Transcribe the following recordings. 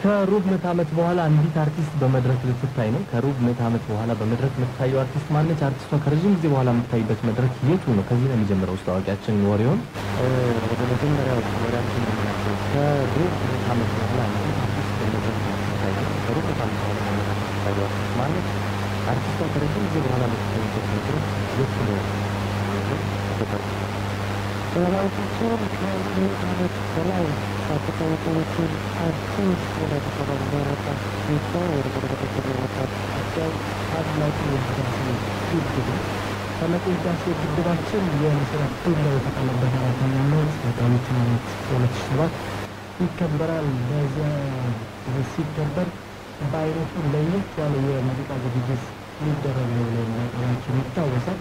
ከሩብ ምዕተ ዓመት በኋላ አንዲት አርቲስት በመድረክ ልትታይ ነው። ከሩብ ምዕተ ዓመት በኋላ በመድረክ የምትታየው አርቲስት ማነች? አርቲስቷ ከረዥም ጊዜ በኋላ የምትታይበት መድረክ የቱ ነው? ከዚህ ነው የሚጀምረው ውስጥ አዋቂያችን ወሬውን። ወደ መጀመሪያው ወሬያችን የምናልፈው ከሩብ ምዕተ ዓመት በኋላ አንዲት አርቲስት በመድረክ ልትታይ ነው። ከሩብ ምዕተ ዓመት በኋላ በመድረክ የምትታየው አርቲስት ማነች? አርቲስቷ ከረዥም ጊዜ በኋላ የምትታይበት መድረክ የቱ ነው? ሰላማዊቶችን ከሩብ ዓመት በላይ ሳትታወቀዎችን አርቲስት ወደ አዲስ አበባ በመምጣት ቤቷ ወደ በመምጣት ጉዳይ ታላቁ የህዳሴ ግድብ ነው። ታላቁ የህዳሴ ግድባችን የመሰረት ድንጋይ የተጣለበት 4ኛ ዓመት መጋቢት ዓመት 2007 ይከበራል። በዚያ ሲከበር በአይነቱ ለየት ያለ የሙዚቃ ዝግጅት ሊደረግ ነው ብለን ማቅረባችን ይታወሳል።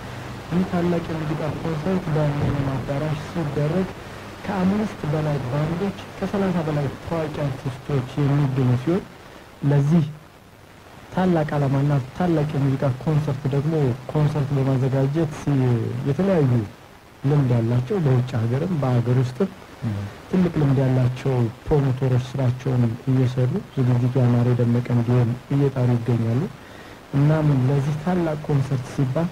ይህ ታላቅ የሙዚቃ ኮንሰርት በሚሊኒየም አዳራሽ ሲደረግ ከ5 በላይ ባንዶች ከ30 በላይ ታዋቂ አርቲስቶች የሚገኙ ሲሆን ለዚህ ታላቅ ዓላማና ታላቅ የሙዚቃ ኮንሰርት ደግሞ ኮንሰርት በማዘጋጀት የተለያዩ ልምድ ያላቸው በውጭ ሀገርም በሀገር ውስጥም ትልቅ ልምድ ያላቸው ፕሮሞተሮች ስራቸውን እየሰሩ ዝግጅቱ ያማረ የደመቀ እንዲሆን እየጣሩ ይገኛሉ። እናም ለዚህ ታላቅ ኮንሰርት ሲባል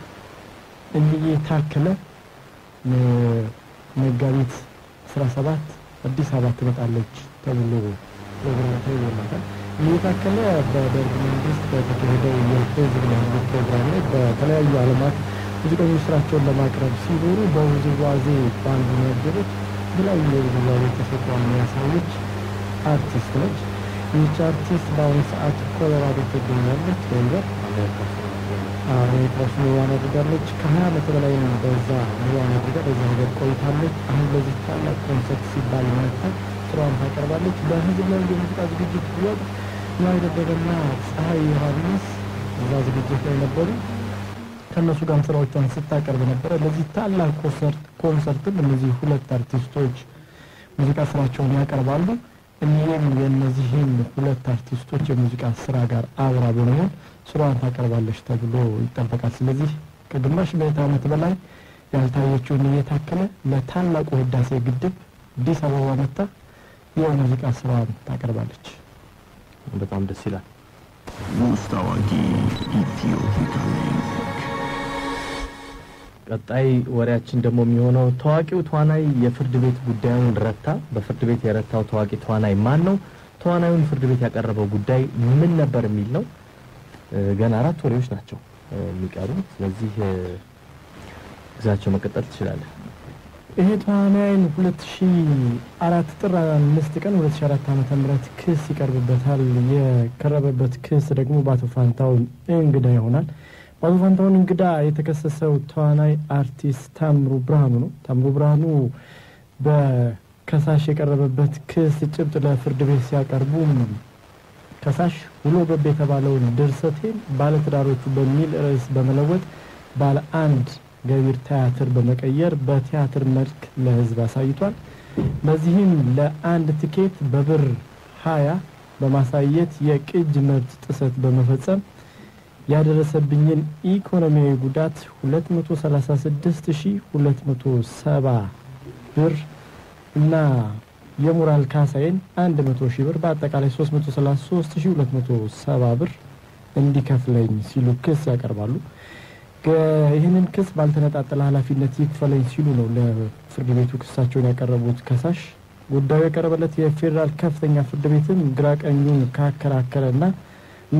እምዬ ታከለ መጋቢት 17 አዲስ አበባ ትመጣለች ተብሎ ፕሮግራም ተይዞላታል። እምዬ ታከለ በደርግ መንግስት በተካሄደው የህዝብ ለህዝብ ፕሮግራም ላይ በተለያዩ ዓለማት ሙዚቀኞች ስራቸውን ለማቅረብ ሲዞሩ በውዝዋዜ ባንድ ያጀበች የተለያዩ የውዝዋዜ ተሰጥኦዋን ያሳየች አርቲስት ነች። ይህች አርቲስት በአሁኑ ሰዓት ኮሎራዶ ትገኛለች። ዴንቨር አሜሪካ ውስጥ ኑሯን አድርጋለች። ከ20 ዓመት በላይ በዛ ኑሯን አድርጋ በዛ ሀገር ቆይታለች። አሁን ለዚህ ታላቅ ኮንሰርት ሲባል መጥታ ስራዋን ታቀርባለች። በህዝብ ላይ የሙዚቃ ዝግጅት ወቅት ንዋይ ደበበና ፀሐይ ዮሐንስ እዛ ዝግጅት ላይ ነበሩ። ከእነሱ ጋር ስራዎቿን ስታቀርብ ነበረ። ለዚህ ታላቅ ኮንሰርትም እነዚህ ሁለት አርቲስቶች ሙዚቃ ስራቸውን ያቀርባሉ። እኒህም የእነዚህን ሁለት አርቲስቶች የሙዚቃ ስራ ጋር አብራ በመሆን ስራዋን ታቀርባለች ተብሎ ይጠበቃል። ስለዚህ ከግማሽ ምዕተ ዓመት በላይ ያልታየችውን እምዬ ታከለ ለታላቁ ህዳሴ ግድብ አዲስ አበባ መጥታ የሙዚቃ ስራዋን ታቀርባለች። በጣም ደስ ይላል። ውስጥ አዋቂ ኢትዮፒካ ሊንክ። ቀጣይ ወሬያችን ደግሞ የሚሆነው ታዋቂው ተዋናይ የፍርድ ቤት ጉዳዩን ረታ። በፍርድ ቤት የረታው ታዋቂ ተዋናይ ማን ነው? ተዋናዩን ፍርድ ቤት ያቀረበው ጉዳይ ምን ነበር የሚል ነው። ገና 4 ወሬዎች ናቸው የሚቀሩ። ስለዚህ ግዛቸው መቀጠል ትችላለህ። ይሄ ተዋናይን 2004 ጥር 5 ቀን 2004 ዓመተ ምህረት ክስ ይቀርብበታል። የቀረበበት ክስ ደግሞ በአቶ ፋንታሁን እንግዳ ይሆናል። በአቶ ፋንታሁን እንግዳ የተከሰሰው ተዋናይ አርቲስት ታምሩ ብርሃኑ ነው። ታምሩ ብርሃኑ በከሳሽ የቀረበበት ክስ ጭብጥ ለፍርድ ቤት ሲያቀርቡ ከሳሽ ውሎ ገብ የተባለውን ድርሰቴን ባለትዳሮቹ በሚል ርዕስ በመለወጥ ባለ አንድ ገቢር ቲያትር በመቀየር በቲያትር መልክ ለህዝብ አሳይቷል። በዚህም ለአንድ ትኬት በብር 20 በማሳየት የቅጅ መብት ጥሰት በመፈጸም ያደረሰብኝን ኢኮኖሚያዊ ጉዳት 236270 ብር እና የሞራል ካሳዬን 100,000 ብር በአጠቃላይ 333270 ብር እንዲከፍለኝ ሲሉ ክስ ያቀርባሉ። ይህንን ክስ ባልተነጣጠለ ኃላፊነት ይክፈለኝ ሲሉ ነው ለፍርድ ቤቱ ክሳቸውን ያቀረቡት ከሳሽ። ጉዳዩ የቀረበለት የፌዴራል ከፍተኛ ፍርድ ቤትም ግራ ቀኙን ካከራከረና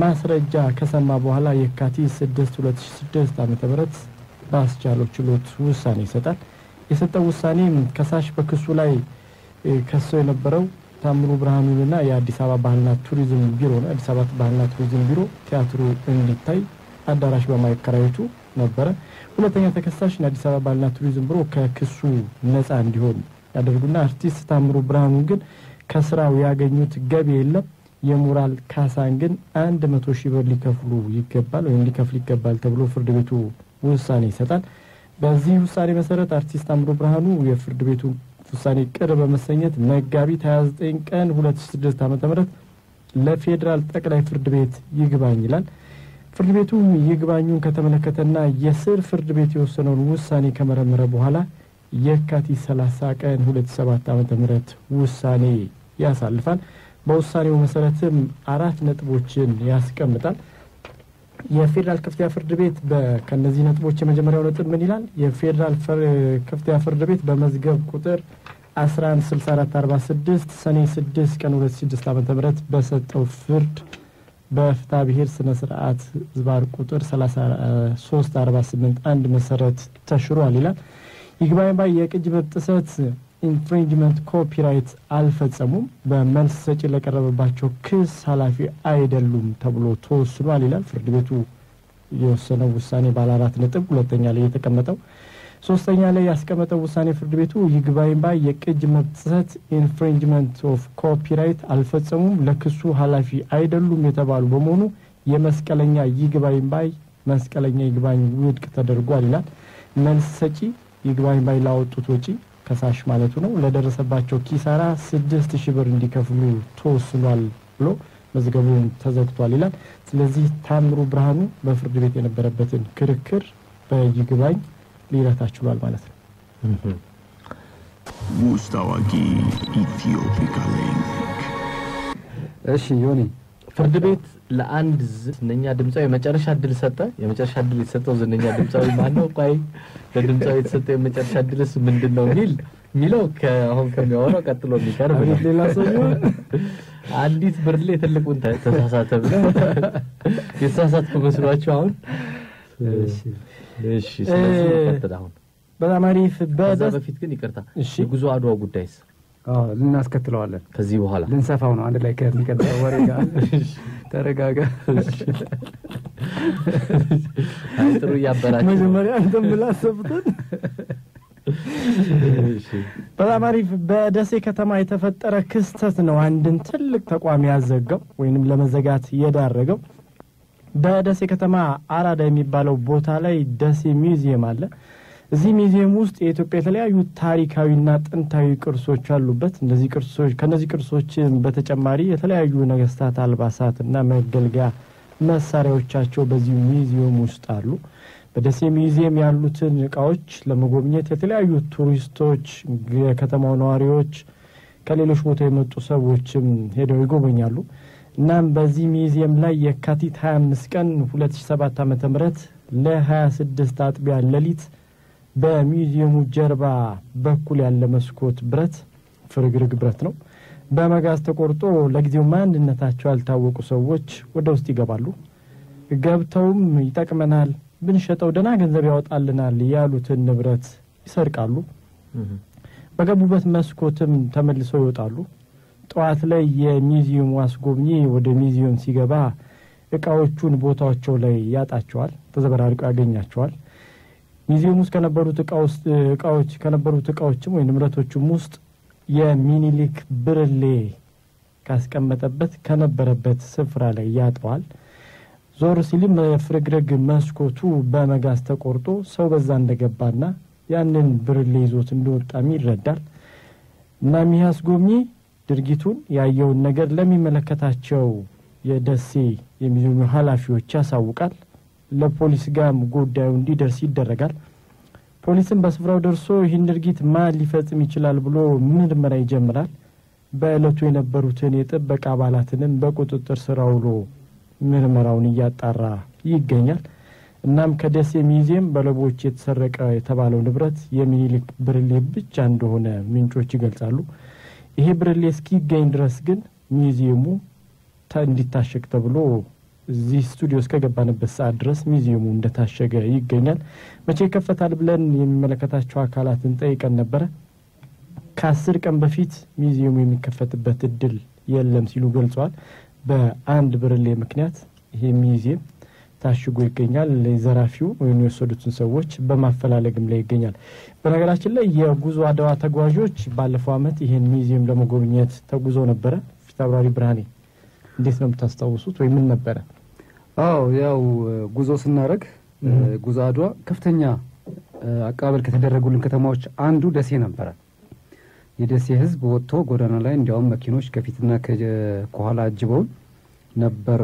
ማስረጃ ከሰማ በኋላ የካቲት 6 2006 ዓመተ ምህረት ባስቻለው ችሎት ውሳኔ ይሰጣል። የሰጠው ውሳኔም ከሳሽ በክሱ ላይ ከሰው የነበረው ታምሩ ብርሃኑንና የአዲስ አበባ ባህልና ቱሪዝም ቢሮ ነው። አዲስ አበባ ባህልና ቱሪዝም ቢሮ ቲያትሩ እንዲታይ አዳራሽ በማከራየቱ ነበረ። ሁለተኛ ተከሳሽ የአዲስ አበባ ባህልና ቱሪዝም ቢሮ ከክሱ ነፃ እንዲሆን ያደርጉና አርቲስት ታምሩ ብርሃኑን ግን ከስራው ያገኙት ገቢ የለም፣ የሞራል ካሳን ግን 100,000 ብር ሊከፍሉ ይገባል ወይም ሊከፍል ይገባል ተብሎ ፍርድ ቤቱ ውሳኔ ይሰጣል። በዚህ ውሳኔ መሰረት አርቲስት ታምሩ ብርሃኑ የፍርድ ቤቱ ውሳኔ ቅር በመሰኘት መጋቢት 29 ቀን 2006 ዓመተ ምህረት ለፌዴራል ጠቅላይ ፍርድ ቤት ይግባኝ ይላል። ፍርድ ቤቱ ይግባኙን ከተመለከተና የስር ፍርድ ቤት የወሰነውን ውሳኔ ከመረመረ በኋላ የካቲት 30 ቀን 2007 ዓመተ ምህረት ውሳኔ ያሳልፋል። በውሳኔው መሰረትም 4 ነጥቦችን ያስቀምጣል። የፌዴራል ከፍተኛ ፍርድ ቤት ከነዚህ ነጥቦች የመጀመሪያው ነጥብ ምን ይላል? የፌዴራል ከፍተኛ ፍርድ ቤት በመዝገብ ቁጥር 116446 ሰኔ 6 ቀን 2006 ዓ.ም በሰጠው ፍርድ በፍትሐ ብሔር ስነ ስርዓት ዝባር ቁጥር 33481 መሰረት ተሽሯል ይላል። ይግባኝ ባይ የቅጅ መብት ጥሰት infringement copyright አልፈጸሙም፣ በመልስ ሰጪ ለቀረበባቸው ክስ ኃላፊ አይደሉም ተብሎ ተወስኗል ይላል። ፍርድ ቤቱ የወሰነው ውሳኔ ባለ 4 ነጥብ ሁለተኛ ላይ የተቀመጠው። ሶስተኛ ላይ ያስቀመጠው ውሳኔ ፍርድ ቤቱ ይግባኝ ባይ የቅጅ መብት ጥሰት infringement of copyright አልፈጸሙም፣ ለክሱ ኃላፊ አይደሉም የተባሉ በመሆኑ የመስቀለኛ ይግባኝ ባይ መስቀለኛ ይግባኝ ውድቅ ተደርጓል ይላል። መልስ ሰጪ ይግባኝ ባይ ላወጡት ወጪ ከሳሽ ማለቱ ነው ለደረሰባቸው ኪሳራ 6000 ብር እንዲከፍሉ ተወስኗል ብሎ መዝገቡን ተዘግቷል ይላል። ስለዚህ ታምሩ ብርሃኑ በፍርድ ቤት የነበረበትን ክርክር በይግባኝ ሊረታ ችሏል ማለት ነው። ውስጥ አዋቂ ኢትዮፒካ ሊንክ። እሺ ዮኒ፣ ፍርድ ቤት ለአንድ ዝነኛ ድምፃዊ የመጨረሻ እድል ሰጠ። የመጨረሻ እድል የተሰጠው ዝነኛ ድምፃዊ ማን ነው? ቆይ ለድምፃዊ የተሰጠው የመጨረሻ እድልስ ምንድን ነው የሚለው አሁን ከሚያወራው ቀጥሎ የሚቀርብ ነው። ሌላ ሰው አንዲት ብርሌ ትልቁን ተሳሳተ ብለህ የተሳሳትኩ መስሏችሁ አሁን። እሺ ስለዚህ ቀጥል አሁን። በጣም አሪፍ። ከዛ በፊት ግን ይቅርታ የጉዞ አድዋ ጉዳይስ ልናስከትለዋለን። ከዚህ በኋላ ልንሰፋው ነው አንድ ላይ ከሚቀጥለው ወሬ ጋር። ተረጋጋ። አይ ጥሩ እያበራችሁ መጀመሪያ እንትን ብላ አሰብኩት። በጣም አሪፍ። በደሴ ከተማ የተፈጠረ ክስተት ነው አንድን ትልቅ ተቋም ያዘጋው ወይንም ለመዘጋት የዳረገው። በደሴ ከተማ አራዳ የሚባለው ቦታ ላይ ደሴ ሚውዚየም አለ። እዚህ ሚውዚየም ውስጥ የኢትዮጵያ የተለያዩ ታሪካዊና ጥንታዊ ቅርሶች አሉበት። እነዚህ ቅርሶች ከነዚህ ቅርሶች በተጨማሪ የተለያዩ ነገስታት አልባሳትና መገልገያ መሳሪያዎቻቸው በዚህ ሚውዚየም ውስጥ አሉ። በደሴ ሚውዚየም ያሉትን እቃዎች ለመጎብኘት የተለያዩ ቱሪስቶች፣ የከተማው ነዋሪዎች፣ ከሌሎች ቦታ የመጡ ሰዎችም ሄደው ይጎበኛሉ። እናም በዚህ ሚውዚየም ላይ የካቲት 25 ቀን 2007 ዓ.ም ለ26 አጥቢያ ሌሊት በሚውዚየሙ ጀርባ በኩል ያለ መስኮት ብረት ፍርግርግ ብረት ነው በመጋዝ ተቆርጦ ለጊዜው ማንነታቸው ያልታወቁ ሰዎች ወደ ውስጥ ይገባሉ። ገብተውም ይጠቅመናል፣ ብንሸጠው ደህና ገንዘብ ያወጣልናል ያሉትን ንብረት ይሰርቃሉ። በገቡበት መስኮትም ተመልሰው ይወጣሉ። ጠዋት ላይ የሚውዚየሙ አስጎብኚ ወደ ሚውዚየም ሲገባ እቃዎቹን ቦታቸው ላይ ያጣቸዋል፣ ተዘበራርቀው ያገኛቸዋል። ሚውዚየም ውስጥ ከነበሩት እቃዎችም ወይ ንብረቶችም ውስጥ የሚኒሊክ ብርሌ ካስቀመጠበት ከነበረበት ስፍራ ላይ ያጠዋል። ዞር ሲልም ፍርግርግ መስኮቱ በመጋዝ ተቆርጦ ሰው በዛ እንደገባና ያንን ብርሌ ይዞት እንደወጣም ይረዳል። እናም ይህ አስጎብኚ ድርጊቱን ያየውን ነገር ለሚመለከታቸው የደሴ የሚውዚየሙ ኃላፊዎች ያሳውቃል። ለፖሊስ ጋም ጉዳዩ እንዲደርስ ይደረጋል። ፖሊስም በስፍራው ደርሶ ይህን ድርጊት ማን ሊፈጽም ይችላል ብሎ ምርመራ ይጀምራል። በዕለቱ የነበሩትን የጥበቃ አባላትንም በቁጥጥር ስር አውሎ ምርመራውን እያጣራ ይገኛል። እናም ከደሴ ሚውዚየም በሌቦች የተሰረቀ የተባለው ንብረት የሚኒሊክ ብርሌ ብቻ እንደሆነ ምንጮች ይገልጻሉ። ይሄ ብርሌ እስኪገኝ ድረስ ግን ሚውዚየሙ እንዲታሸግ ተብሎ እዚህ ስቱዲዮ እስከገባንበት ሰዓት ድረስ ሚውዚየሙ እንደታሸገ ይገኛል። መቼ ይከፈታል ብለን የሚመለከታቸው አካላትን ጠይቀን ነበረ። ከ10 ቀን በፊት ሚውዚየሙ የሚከፈትበት እድል የለም ሲሉ ገልጸዋል። በአንድ ብርሌ ምክንያት ይሄ ሚውዚየም ታሽጎ ይገኛል። ዘራፊው ወይም የወሰዱትን ሰዎች በማፈላለግም ላይ ይገኛል። በነገራችን ላይ የጉዞ አድዋ ተጓዦች ባለፈው አመት ይሄን ሚውዚየም ለመጎብኘት ተጉዞ ነበረ። ፊታውራሪ ብርሃኔ እንዴት ነው የምታስታውሱት ወይ ምን ነበረ? አዎ ያው ጉዞ ስናረግ ጉዞ አድዋ ከፍተኛ አቀባበል ከተደረጉልን ከተማዎች አንዱ ደሴ ነበረ። የደሴ ህዝብ ወጥቶ ጎዳና ላይ እንዲያውም መኪኖች ከፊትና ከኋላ አጅበው ነበር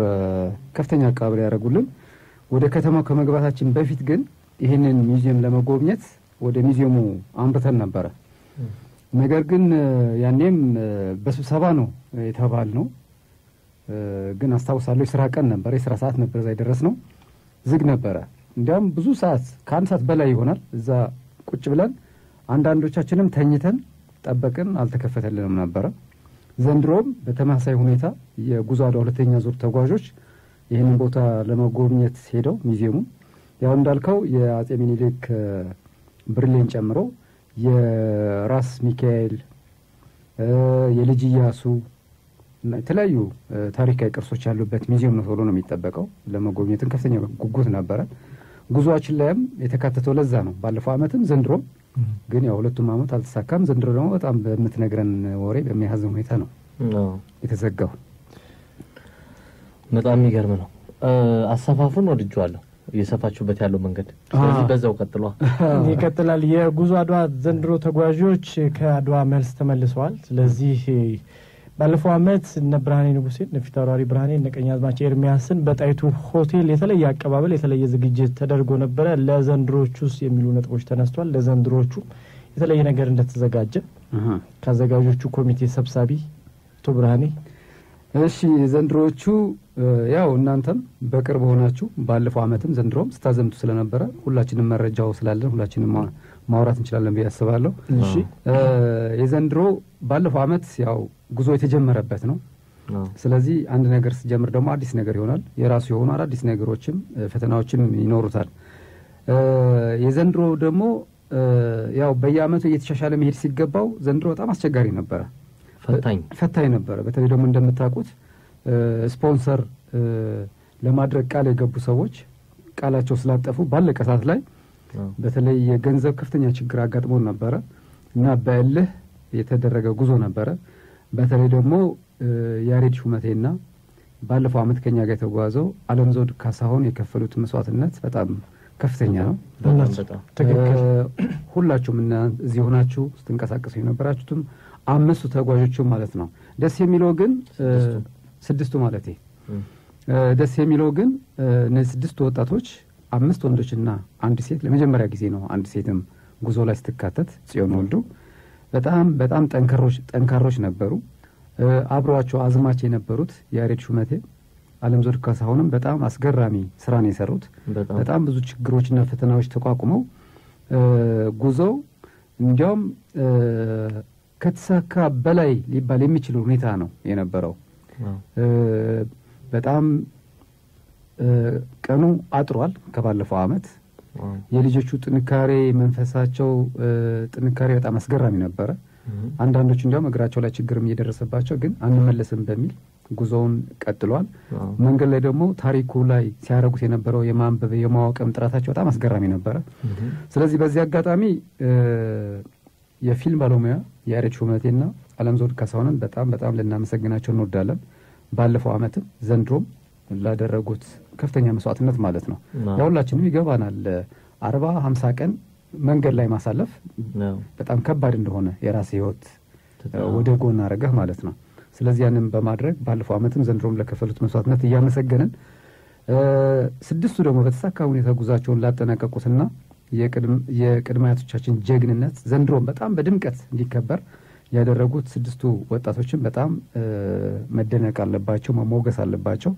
ከፍተኛ አቀባበል ያደረጉልን። ወደ ከተማው ከመግባታችን በፊት ግን ይሄንን ሚውዚየም ለመጎብኘት ወደ ሚውዚየሙ አምርተን ነበረ። ነገር ግን ያኔም በስብሰባ ነው የተባልነው። ግን አስታውሳለሁ የስራ ቀን ነበር፣ የስራ ሰዓት ነበር እዛ የደረስነው። ዝግ ነበረ። እንዲያውም ብዙ ሰዓት ከአንድ ሰዓት በላይ ይሆናል እዛ ቁጭ ብለን አንዳንዶቻችንም ተኝተን ጠበቅን፣ አልተከፈተልንም ነበረ። ዘንድሮም በተመሳሳይ ሁኔታ የጉዞ አድዋ ሁለተኛ ዙር ተጓዦች ይህንን ቦታ ለመጎብኘት ሄደው ሙዚየሙ ያው እንዳልከው የአጼ ሚኒሊክ ብርሌን ጨምሮ የራስ ሚካኤል፣ የልጅ ኢያሱ እና የተለያዩ ታሪካዊ ቅርሶች ያሉበት ሙዚየም ነው ተብሎ ነው የሚጠበቀው። ለመጎብኘትም ከፍተኛ ጉጉት ነበረ። ጉዞአችን ላይም የተካተተው ለዛ ነው። ባለፈው ዓመትም ዘንድሮም ግን ያው ሁለቱም ዓመት አልተሳካም። ዘንድሮ ደግሞ በጣም በምትነግረን ወሬ በሚያሳዝን ሁኔታ ነው የተዘጋው። በጣም የሚገርም ነው። አሰፋፉን ወድጄዋለሁ፣ እየሰፋችሁበት ያለው መንገድ። ስለዚህ በዛው ቀጥሏ ይቀጥላል። የጉዞ አድዋ ዘንድሮ ተጓዦች ከአድዋ መልስ ተመልሰዋል። ስለዚህ ባለፈው ዓመት እነ ብርሃኔ ንጉሴን፣ እነ ፊታውራሪ ብርሃኔ፣ እነ ቀኛዝማች ኤርሚያስን በጣይቱ ሆቴል የተለየ አቀባበል የተለየ ዝግጅት ተደርጎ ነበረ። ለዘንድሮቹስ የሚሉ ነጥቦች ተነስቷል። ለዘንድሮቹ የተለየ ነገር እንደተዘጋጀ ከአዘጋጆቹ ኮሚቴ ሰብሳቢ አቶ ብርሃኔ። እሺ፣ ዘንድሮዎቹ ያው እናንተም በቅርብ ሆናችሁ ባለፈው ዓመትም ዘንድሮም ስታዘምቱ ስለነበረ ሁላችንም መረጃው ስላለን ሁላችንም ማውራት እንችላለን ብዬ አስባለሁ። እሺ፣ የዘንድሮ ባለፈው ዓመት ያው ጉዞ የተጀመረበት ነው። ስለዚህ አንድ ነገር ሲጀምር ደግሞ አዲስ ነገር ይሆናል። የራሱ የሆኑ አዳዲስ ነገሮችም ፈተናዎችም ይኖሩታል። የዘንድሮ ደግሞ ያው በየዓመቱ እየተሻሻለ መሄድ ሲገባው ዘንድሮ በጣም አስቸጋሪ ነበረ፣ ፈታኝ ነበረ። በተለይ ደግሞ እንደምታውቁት ስፖንሰር ለማድረግ ቃል የገቡ ሰዎች ቃላቸው ስላጠፉ ባለቀ ሰዓት ላይ በተለይ የገንዘብ ከፍተኛ ችግር አጋጥሞን ነበረ እና በእልህ የተደረገ ጉዞ ነበረ። በተለይ ደግሞ ያሬድ ሹመቴና ባለፈው ዓመት ከኛ ጋር የተጓዘው አለም ዘውድ ካሳሁን የከፈሉት መስዋዕትነት በጣም ከፍተኛ ነው። ትክክል። ሁላችሁም እና እዚህ ሆናችሁ ስትንቀሳቀሱ የነበራችሁትም አምስቱ ተጓዦቹ ማለት ነው። ደስ የሚለው ግን ስድስቱ ማለት ደስ የሚለው ግን እነዚህ ስድስቱ ወጣቶች አምስት ወንዶችና አንድ ሴት ለመጀመሪያ ጊዜ ነው አንድ ሴትም ጉዞ ላይ ስትካተት ጽዮን ወልዱ በጣም በጣም ጠንካሮች ነበሩ። አብረዋቸው አዝማች የነበሩት ያሬድ ሹመቴ፣ አለም ዘውድ ካሳሁንም በጣም አስገራሚ ስራ ነው የሰሩት። በጣም ብዙ ችግሮችና ፈተናዎች ተቋቁመው ጉዞው እንዲያውም ከተሳካ በላይ ሊባል የሚችል ሁኔታ ነው የነበረው። በጣም ቀኑ አጥሯል ከባለፈው ዓመት። የልጆቹ ጥንካሬ፣ መንፈሳቸው ጥንካሬ በጣም አስገራሚ ነበረ። አንዳንዶቹ እንዲያውም እግራቸው ላይ ችግርም እየደረሰባቸው ግን አንመለስም በሚል ጉዞውን ቀጥሏል። መንገድ ላይ ደግሞ ታሪኩ ላይ ሲያደርጉት የነበረው የማንበብ የማወቅም ጥረታቸው በጣም አስገራሚ ነበረ። ስለዚህ በዚህ አጋጣሚ የፊልም ባለሙያ ያሬድ ሹመቴና አለም ዘውድ ካሳሁንን በጣም በጣም ልናመሰግናቸው እንወዳለን። ባለፈው ዓመትም ዘንድሮም ላደረጉት ከፍተኛ መስዋዕትነት ማለት ነው። ያሁላችንም ይገባናል 40-50 ቀን መንገድ ላይ ማሳለፍ በጣም ከባድ እንደሆነ የራስ ህይወት ወደ ጎን አድርገህ ማለት ነው። ስለዚህ ያንን በማድረግ ባለፈው ዓመትም ዘንድሮም ለከፈሉት መስዋዕትነት እያመሰገንን ስድስቱ ደግሞ በተሳካ ሁኔታ ጉዟቸውን ላጠናቀቁትና የቅድመ አያቶቻችን ጀግንነት ዘንድሮም በጣም በድምቀት እንዲከበር ያደረጉት ስድስቱ ወጣቶችን በጣም መደነቅ አለባቸው፣ መሞገስ አለባቸው።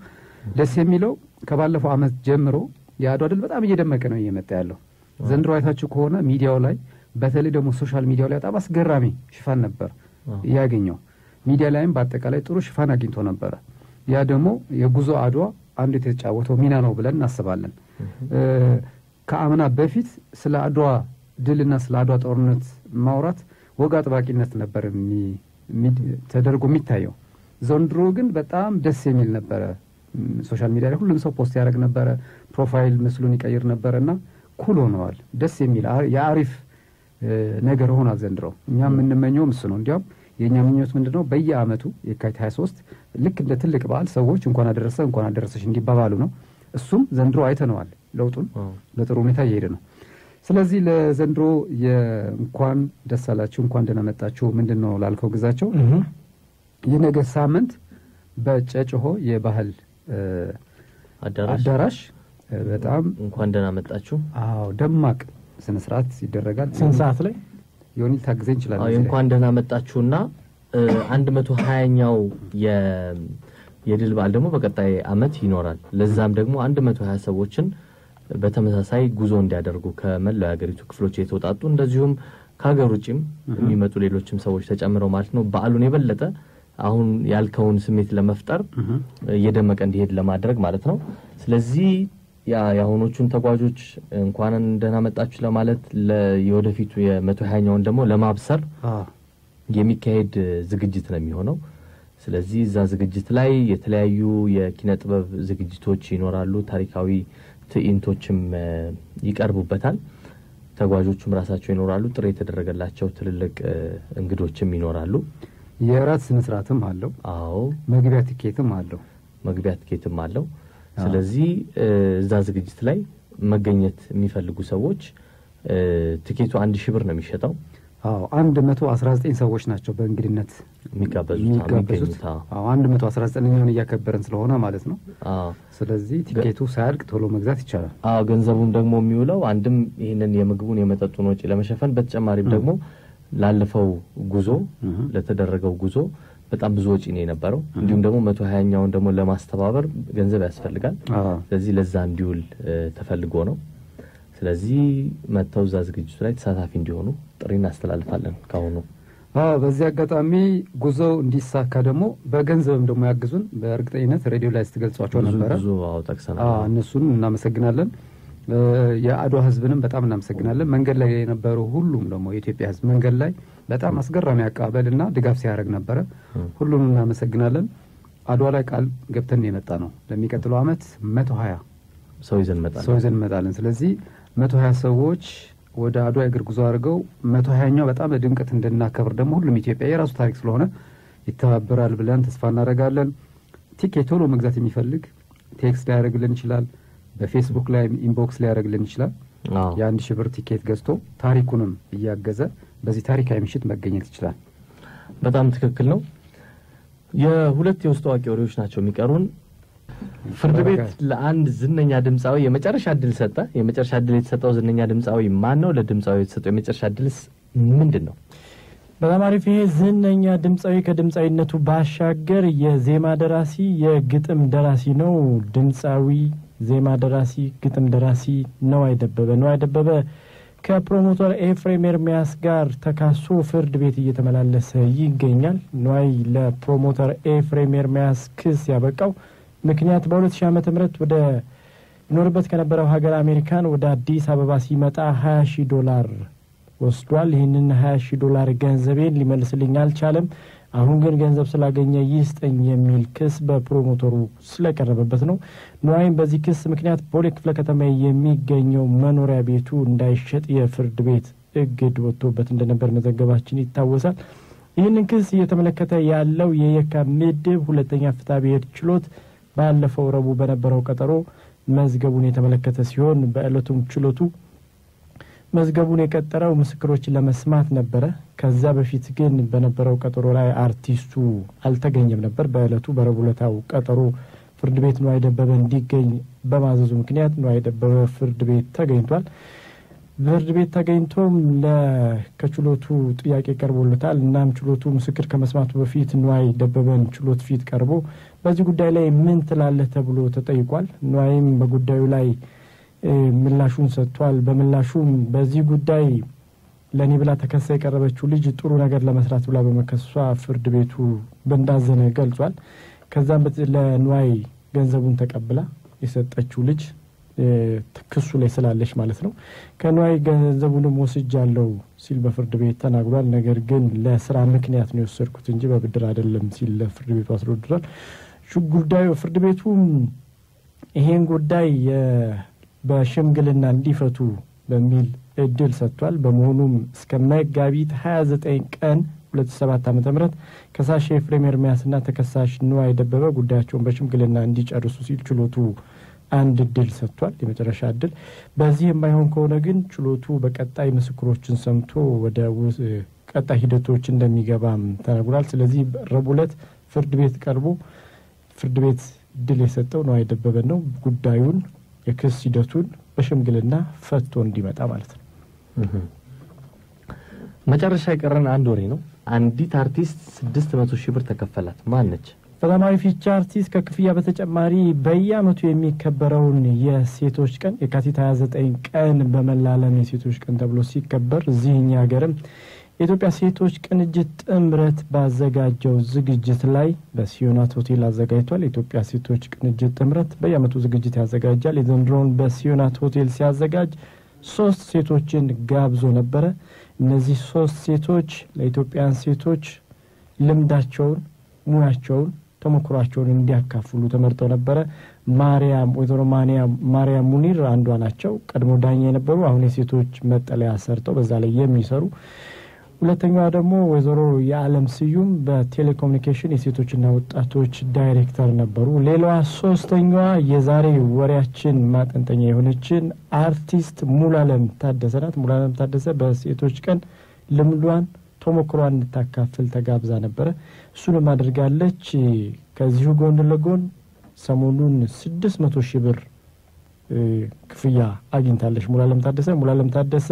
ደስ የሚለው ከባለፈው ዓመት ጀምሮ የአድዋ ድል በጣም እየደመቀ ነው እየመጣ ያለው። ዘንድሮ አይታችሁ ከሆነ ሚዲያው ላይ በተለይ ደግሞ social media ው ላይ በጣም አስገራሚ ሽፋን ነበር ያገኘው። ሚዲያ ላይም በአጠቃላይ ጥሩ ሽፋን አግኝቶ ነበረ። ያ ደግሞ የጉዞ አድዋ አንዱ የተጫወተው ሚና ነው ብለን እናስባለን። ከአምና በፊት ስለ አድዋ ድልና ስለ አድዋ ጦርነት ማውራት ወግ አጥባቂነት ነበር ተደርጎ የሚታየው። ዘንድሮ ግን በጣም ደስ የሚል ነበረ። social media ላይ ሁሉም ሰው post ያደርግ ነበረ፣ profile ምስሉን ይቀይር ነበረና cool ሆነዋል። ደስ የሚል የአሪፍ ነገር ሆኗል ዘንድሮ። እኛ የምንመኘውም እሱ ነው። እንዲያውም የእኛ ምኞት ምንድነው? በየዓመቱ የካቲት 23 ልክ እንደ ትልቅ በዓል ሰዎች እንኳን አደረሰ እንኳን አደረሰሽ እንዲባባሉ ነው። እሱም ዘንድሮ አይተነዋል። ለውጡን በጥሩ ሁኔታ እየሄደ ነው። ስለዚህ ለዘንድሮ እንኳን ደስ አላችሁ እንኳን ደህና መጣችሁ ምንድነው ላልከው ግዛቸው፣ የነገ ሳምንት በጨጨሆ የባህል አዳራሽ በጣም እንኳን ደህና መጣችሁ። አዎ ደማቅ ስነ ስርዓት ይደረጋል። ስንት ሰዓት ላይ? ዮኒ ታግዘኝ ይችላል። እንኳን ደህና መጣችሁና 120ኛው የድል በዓል ደግሞ በቀጣይ አመት ይኖራል። ለዛም ደግሞ 120 ሰዎችን በተመሳሳይ ጉዞ እንዲያደርጉ ከመላው የሀገሪቱ ክፍሎች የተውጣጡ እንደዚሁም ከሀገር ውጭም የሚመጡ ሌሎችም ሰዎች ተጨምረው ማለት ነው በዓሉን የበለጠ አሁን ያልከውን ስሜት ለመፍጠር እየደመቀ እንዲሄድ ለማድረግ ማለት ነው። ስለዚህ ያሁኖቹን ተጓዦች እንኳን ደህና መጣችሁ ለማለት የወደፊቱ የ120ኛውን ደግሞ ለማብሰር የሚካሄድ ዝግጅት ነው የሚሆነው። ስለዚህ እዛ ዝግጅት ላይ የተለያዩ የኪነ ጥበብ ዝግጅቶች ይኖራሉ። ታሪካዊ ትዕይንቶችም ይቀርቡበታል። ተጓዦቹም ራሳቸው ይኖራሉ። ጥሪ የተደረገላቸው ትልልቅ እንግዶችም ይኖራሉ። የራት ስነ ስርዓትም አለው። አዎ፣ መግቢያ ትኬትም አለው። መግቢያ ትኬትም አለው። ስለዚህ እዛ ዝግጅት ላይ መገኘት የሚፈልጉ ሰዎች ትኬቱ 1000 ብር ነው የሚሸጠው። አዎ፣ 119 ሰዎች ናቸው በእንግድነት የሚጋበዙት። አዎ፣ 119ኛውን እያከበረን ስለሆነ ማለት ነው። አዎ። ስለዚህ ቲኬቱ ሳያልቅ ቶሎ መግዛት ይቻላል። አዎ፣ ገንዘቡም ደግሞ የሚውለው አንድም ይህንን የምግቡን የመጠጡን ወጪ ለመሸፈን በተጨማሪም ደግሞ ላለፈው ጉዞ ለተደረገው ጉዞ በጣም ብዙ ወጪ ነው የነበረው። እንዲሁም ደግሞ 120ኛውን ደግሞ ለማስተባበር ገንዘብ ያስፈልጋል። ስለዚህ ለዛ እንዲውል ተፈልጎ ነው። ስለዚህ መጥተው እዛ ዝግጅቱ ላይ ተሳታፊ እንዲሆኑ ጥሪ እናስተላልፋለን ካሁኑ። አዎ፣ በዚህ አጋጣሚ ጉዞው እንዲሳካ ደግሞ በገንዘብም ደግሞ ያግዙን። በእርግጠኝነት ሬዲዮ ላይ ስትገልጿቸው ነበረ። ብዙ አዎ ጠቅሰናል። አዎ፣ እነሱን እናመሰግናለን። የአድዋ ህዝብንም በጣም እናመሰግናለን። መንገድ ላይ የነበሩ ሁሉም ደግሞ የኢትዮጵያ ህዝብ መንገድ ላይ በጣም አስገራሚ አቀባበልና ድጋፍ ሲያደርግ ነበረ። ሁሉንም እናመሰግናለን። አድዋ ላይ ቃል ገብተን የመጣ ነው። ለሚቀጥለው አመት 120 ሰው ይዘን እንመጣለን። ሰው ይዘን እንመጣለን። ስለዚህ 120 ሰዎች ወደ አድዋ የእግር ጉዞ አድርገው 120ኛው በጣም በድምቀት እንድናከብር ደግሞ ሁሉም ኢትዮጵያ የራሱ ታሪክ ስለሆነ ይተባበራል ብለን ተስፋ እናደርጋለን። ቲኬት ቶሎ መግዛት የሚፈልግ text ሊያደርግልን ይችላል። በፌስቡክ ላይ inbox ሊያደርግልን ይችላል። የ1000 ብር ቲኬት ገዝቶ ታሪኩንም እያገዘ በዚህ ታሪካዊ ምሽት መገኘት ይችላል። በጣም ትክክል ነው። የሁለት የውስጥ አዋቂ ወሬዎች ናቸው የሚቀሩን። ፍርድ ቤት ለአንድ ዝነኛ ድምፃዊ የመጨረሻ እድል ሰጠ። የመጨረሻ እድል የተሰጠው ዝነኛ ድምፃዊ ማን ነው? ለድምፃዊ የተሰጠው የመጨረሻ እድልስ ምንድን ነው? በጣም አሪፍ። ይሄ ዝነኛ ድምፃዊ ከድምፃዊነቱ ባሻገር የዜማ ደራሲ፣ የግጥም ደራሲ ነው። ድምፃዊ፣ ዜማ ደራሲ፣ ግጥም ደራሲ ነዋይ ደበበ። ነዋይ ደበበ ከፕሮሞተር ኤፍሬም ኤርሚያስ ጋር ተካሶ ፍርድ ቤት እየተመላለሰ ይገኛል። ነዋይ ለፕሮሞተር ኤፍሬም ኤርሚያስ ክስ ያበቃው ምክንያት በ2000 ዓመተ ምህረት ወደ ይኖርበት ከነበረው ሀገር አሜሪካን ወደ አዲስ አበባ ሲመጣ $20,000 ወስዷል። ይህንን $20,000 ገንዘቤን ሊመልስልኝ አልቻለም። አሁን ግን ገንዘብ ስላገኘ ይስጠኝ የሚል ክስ በፕሮሞተሩ ስለቀረበበት ነው። ነዋይም በዚህ ክስ ምክንያት ቦሌ ክፍለ ከተማ የሚገኘው መኖሪያ ቤቱ እንዳይሸጥ የፍርድ ቤት እግድ ወጥቶበት እንደነበር መዘገባችን ይታወሳል። ይህንን ክስ እየተመለከተ ያለው የየካ ምድብ ሁለተኛ ፍትሐ ብሔር ችሎት ባለፈው ረቡዕ በነበረው ቀጠሮ መዝገቡን የተመለከተ ሲሆን በዕለቱም ችሎቱ መዝገቡን የቀጠረው ምስክሮችን ለመስማት ነበረ። ከዛ በፊት ግን በነበረው ቀጠሮ ላይ አርቲስቱ አልተገኘም ነበር። በዕለቱ በረቡዕ ዕለታው ቀጠሮ ፍርድ ቤት ነዋይ ደበበ እንዲገኝ በማዘዙ ምክንያት ነዋይ ደበበ ፍርድ ቤት ተገኝቷል። ፍርድ ቤት ተገኝቶም ከችሎቱ ጥያቄ ቀርቦለታል። እናም ችሎቱ ምስክር ከመስማቱ በፊት ነዋይ ደበበን ችሎት ፊት ቀርቦ በዚህ ጉዳይ ላይ ምን ትላለህ ተብሎ ተጠይቋል። ነዋይም በጉዳዩ ላይ ምላሹን ሰጥቷል። በምላሹም በዚህ ጉዳይ ለኔ ብላ ተከሳ የቀረበችው ልጅ ጥሩ ነገር ለመስራት ብላ በመከሷ ፍርድ ቤቱ እንዳዘነ ገልጿል። ከዛም ለንዋይ ገንዘቡን ተቀብላ የሰጠችው ልጅ ክሱ ላይ ስላለች ማለት ነው። ከንዋይ ገንዘቡንም ወስጃለሁ ሲል በፍርድ ቤት ተናግሯል። ነገር ግን ለስራ ምክንያት ነው የወሰድኩት እንጂ በብድር አይደለም ሲል ለፍርድ ቤቱ አስረድቷል። ጉዳዩ ፍርድ ቤቱ ይሄን ጉዳይ በሽምግልና እንዲፈቱ በሚል እድል ሰጥቷል። በመሆኑም እስከ መጋቢት 29 ቀን 2007 ዓ.ም ከሳሽ ኤፍሬም ኤርሚያስና ተከሳሽ ንዋይ ደበበ ጉዳያቸውን በሽምግልና እንዲጨርሱ ሲል ችሎቱ አንድ እድል ሰጥቷል፣ የመጨረሻ እድል። በዚህ የማይሆን ከሆነ ግን ችሎቱ በቀጣይ ምስክሮችን ሰምቶ ወደ ቀጣይ ሂደቶች እንደሚገባም ተነግሯል። ስለዚህ ረቡዕ ዕለት ፍርድ ቤት ቀርቦ ፍርድ ቤት እድል የሰጠው ንዋይ ደበበ ነው። ጉዳዩን የክስ ሂደቱን በሽምግልና ፈቶ እንዲመጣ ማለት ነው። መጨረሻ የቀረን አንድ ወሬ ነው። አንዲት አርቲስት 600 ሺህ ብር ተከፈላት። ማን ነች? በጣም አሪፍ። ይቺ አርቲስት ከክፍያ በተጨማሪ በየዓመቱ የሚከበረውን የሴቶች ቀን፣ የካቲት 29 ቀን በመላ ዓለም የሴቶች ቀን ተብሎ ሲከበር፣ እዚህ እኛ ሀገርም የኢትዮጵያ ሴቶች ቅንጅት ጥምረት ባዘጋጀው ዝግጅት ላይ በሲዮናት ሆቴል አዘጋጅቷል። የኢትዮጵያ ሴቶች ቅንጅት ጥምረት በየዓመቱ ዝግጅት ያዘጋጃል። የዘንድሮውን በሲዮናት ሆቴል ሲያዘጋጅ ሶስት ሴቶችን ጋብዞ ነበረ። እነዚህ ሶስት ሴቶች ለኢትዮጵያን ሴቶች ልምዳቸውን፣ ሙያቸውን፣ ተሞክሯቸውን እንዲያካፍሉ ተመርጠው ነበረ። ማርያም ወይዘሮ ማርያም ሙኒር አንዷ ናቸው። ቀድሞ ዳኛ የነበሩ፣ አሁን የሴቶች መጠለያ ሰርተው በዛ ላይ የሚሰሩ። ሁለተኛዋ ደግሞ ወይዘሮ የዓለም ስዩም በቴሌኮሙኒኬሽን የሴቶችና ወጣቶች ዳይሬክተር ነበሩ። ሌላዋ ሶስተኛዋ የዛሬ ወሬያችን ማጠንጠኛ የሆነችን አርቲስት ሙሉዓለም ታደሰ ናት። ሙሉዓለም ታደሰ በሴቶች ቀን ልምዷን፣ ተሞክሯን እንድታካፍል ተጋብዛ ነበረ። እሱንም አድርጋለች። ከዚሁ ጎን ለጎን ሰሞኑን 600 ሺህ ብር ክፍያ አግኝታለች ሙሉዓለም ታደሰ። ሙሉዓለም ታደሰ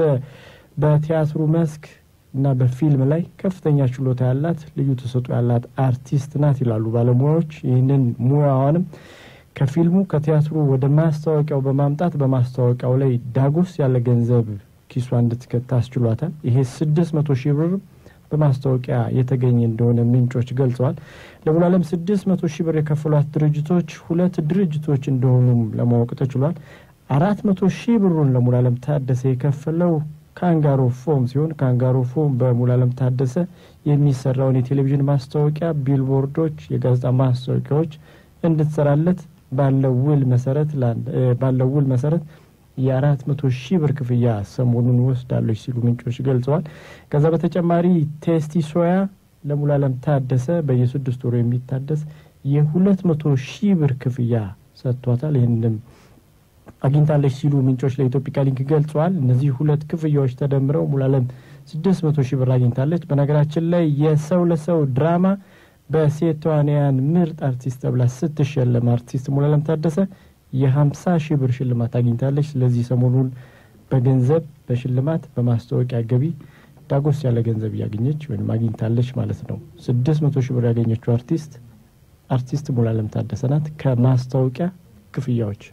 በቲያትሩ መስክ እና በፊልም ላይ ከፍተኛ ችሎታ ያላት፣ ልዩ ተሰጥኦ ያላት አርቲስት ናት ይላሉ ባለሙያዎች። ይህንን ሙያዋንም ከፊልሙ፣ ከቲያትሩ ወደ ማስታወቂያው በማምጣት በማስታወቂያው ላይ ዳጎስ ያለ ገንዘብ ኪሷ እንድትከት አስችሏታል። ይሄ 600 ሺህ ብር በማስታወቂያ የተገኘ እንደሆነ ምንጮች ገልጸዋል። ለሙሉዓለም 600 ሺህ ብር የከፈሏት ድርጅቶች ሁለት ድርጅቶች እንደሆኑም ለማወቅ ተችሏል። 400 ሺህ ብሩን ለሙሉዓለም ታደሰ የከፈለው ካንጋሮ ፎም ሲሆን፣ ካንጋሮ ፎም በሙሉዓለም ታደሰ የሚሰራውን የቴሌቪዥን ማስታወቂያ፣ ቢልቦርዶች፣ የጋዜጣ ማስታወቂያዎች እንድትሰራለት ባለው ውል መሰረት የ400 ሺህ ብር ክፍያ ሰሞኑን ወስዳለች ሲሉ ምንጮች ገልጸዋል። ከዛ በተጨማሪ ቴስቲ ሶያ ለሙሉዓለም ታደሰ በየ6 ወሩ የሚታደስ የ200 ሺህ ብር ክፍያ ሰጥቷታል። ይህንንም አግኝታለች ሲሉ ምንጮች ለኢትዮፒካ ሊንክ ገልጸዋል። እነዚህ ሁለት ክፍያዎች ተደምረው ሙሉዓለም 600 ሺህ ብር አግኝታለች። በነገራችን ላይ የሰው ለሰው ድራማ በሴት ተዋንያን ምርጥ አርቲስት ተብላ ስትሸለም አርቲስት ሙሉዓለም ታደሰ የ50 ሺህ ብር ሽልማት አግኝታለች። ስለዚህ ሰሞኑን በገንዘብ፣ በሽልማት፣ በማስታወቂያ ገቢ ዳጎስ ያለ ገንዘብ እያገኘች ወይም አግኝታለች ማለት ነው። 600 ሺህ ብር ያገኘችው አርቲስት አርቲስት ሙሉዓለም ታደሰ ናት ከማስታወቂያ ክፍያዎች።